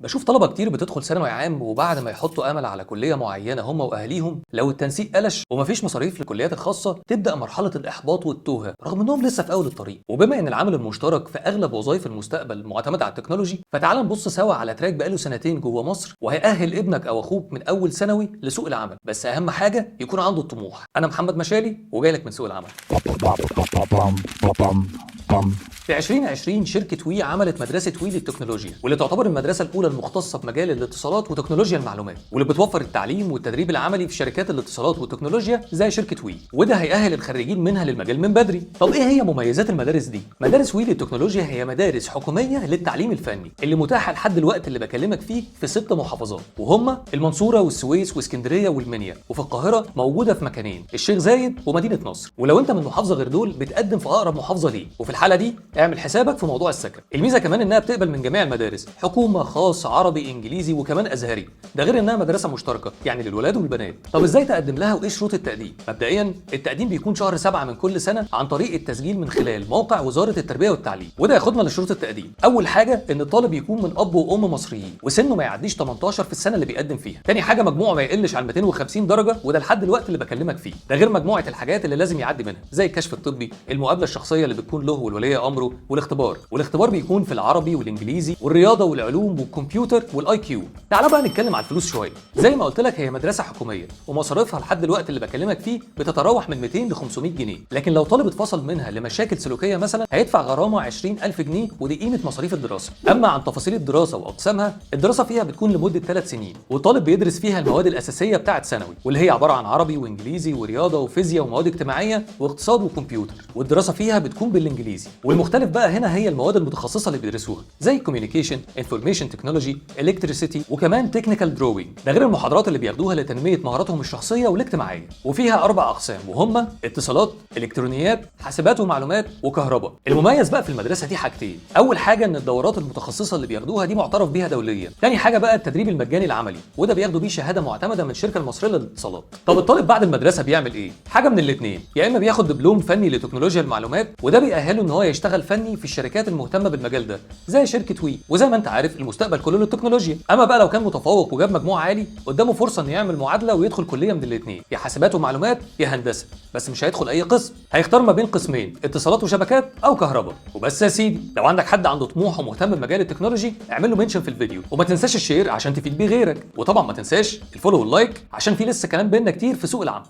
بشوف طلبة كتير بتدخل ثانوي عام، وبعد ما يحطوا امل على كلية معينة هم واهاليهم، لو التنسيق قلش ومفيش مصاريف للكليات الخاصة تبدأ مرحلة الاحباط والتوهة رغم انهم لسه في اول الطريق. وبما ان العامل المشترك في اغلب وظائف المستقبل معتمد على التكنولوجي، فتعال نبص سوا على track بقاله سنتين جوه مصر وهيأهل ابنك او اخوك من اول ثانوي لسوق العمل، بس اهم حاجة يكون عنده الطموح. انا محمد مشالي وجاي لك من سوق العمل. في 2020 شركة وي عملت مدرسة وي للتكنولوجيا، واللي تعتبر المدرسة الأولى المختصة بمجال الاتصالات وتكنولوجيا المعلومات، واللي بتوفر التعليم والتدريب العملي في شركات الاتصالات والتكنولوجيا زي شركة وي، وده هيأهل الخريجين منها للمجال من بدري. طب ايه هي مميزات المدارس دي؟ مدارس وي للتكنولوجيا هي مدارس حكومية للتعليم الفني اللي متاحة لحد الوقت اللي بكلمك فيه في 6 محافظات، وهم المنصورة والسويس واسكندرية والمنيا، وفي القاهرة موجودة في مكانين، الشيخ زايد ومدينة نصر. ولو انت من محافظة غير دول بتقدم في اقرب محافظة ليك، وفي الحالة دي اعمل حسابك في موضوع السكن. الميزة كمان انها بتقبل من جميع المدارس، حكومه، خاص، عربي، انجليزي، وكمان ازهري. ده غير انها مدرسه مشتركه، يعني للولاد والبنات. طب ازاي تقدم لها وايه شروط التقديم؟ مبدئيا التقديم بيكون شهر 7 من كل سنة عن طريق التسجيل من خلال موقع وزارة التربية والتعليم. وده ياخدنا لشروط التقديم. اول حاجة ان الطالب يكون من اب وام مصريين وسنة ما يعديش 18 في السنة اللي بيقدم فيها. تاني حاجة مجموعة ما يقلش عن 250 درجه، وده لحد الوقت اللي بكلمك فيه. ده غير مجموعة الحاجات اللي لازم يعدي منها زي الكشف الطبي، المقابلة الشخصية اللي بتكون له ولولي امره، والاختبار. والاختبار بيكون في العربي والانجليزي والرياضة والعلوم والكمبيوتر وال IQ. تعال بقى نتكلم على الفلوس شويه. زي ما قلت لك هي مدرسه حكومية ومصاريفها لحد الوقت اللي بكلمك فيه بتتراوح من 200 ل 500 جنيه، لكن لو طالب اتفصل منها لمشاكل سلوكية مثلا هيدفع غرامة 20000 جنيه، ودي قيمة مصاريف الدراسة. اما عن تفاصيل الدراسة واقسامها، الدراسة فيها بتكون لمدة 3 سنين، والطالب بيدرس فيها المواد الاساسية بتاعه ثانوي، واللي هي عبارة عن عربي وانجليزي ورياضة وفيزياء ومواد اجتماعية واقتصاد وكمبيوتر، والدراسة فيها بتكون بالانجليزي. والمختلف بقى هنا هي المواد المتخصصة اللي بيدرسوها زي communication، information technology، electricity، وكمان technical drawing. ده غير المحاضرات اللي بياخدوها لتنميه مهاراتهم الشخصية والاجتماعية. وفيها 4 اقسام وهم اتصالات، الكترونيات، حاسبات ومعلومات، وكهرباء. المميز بقى في المدرسة دي حاجتين: اول حاجة ان الدورات المتخصصة اللي بياخدوها دي معترف بيها دوليا. تاني حاجة بقى التدريب المجاني العملي، وده بياخدوا بيه شهادة معتمدة من الشركة المصرية للاتصالات. طب الطالب بعد المدرسة بيعمل ايه؟ حاجة من الاثنين: يا اما بياخد دبلوم فني لتكنولوجيا المعلومات، وده بيأهله ان هو يشتغل فني في الشركات المهتمة بالمجال ده زي شركة وي، وزي ما انت عارف المستقبل كله للتكنولوجيا. اما بقى لو كان متفوق وجاب مجموع عالي قدامه فرصة انه يعمل معادلة ويدخل كليه من الاثنين، يا حاسبات ومعلومات يا هندسه، بس مش هيدخل اي قسم، هيختار ما بين قسمين، اتصالات وشبكات او كهرباء. وبس يا سيدي، لو عندك حد عنده طموح ومهتم بمجال التكنولوجي اعمل له mention في الفيديو، وما تنساش ال share عشان تفيد بيه غيرك، وطبعا ما تنساش ال follow وال like عشان في لسه كلام بينا كتير في سوق العمل.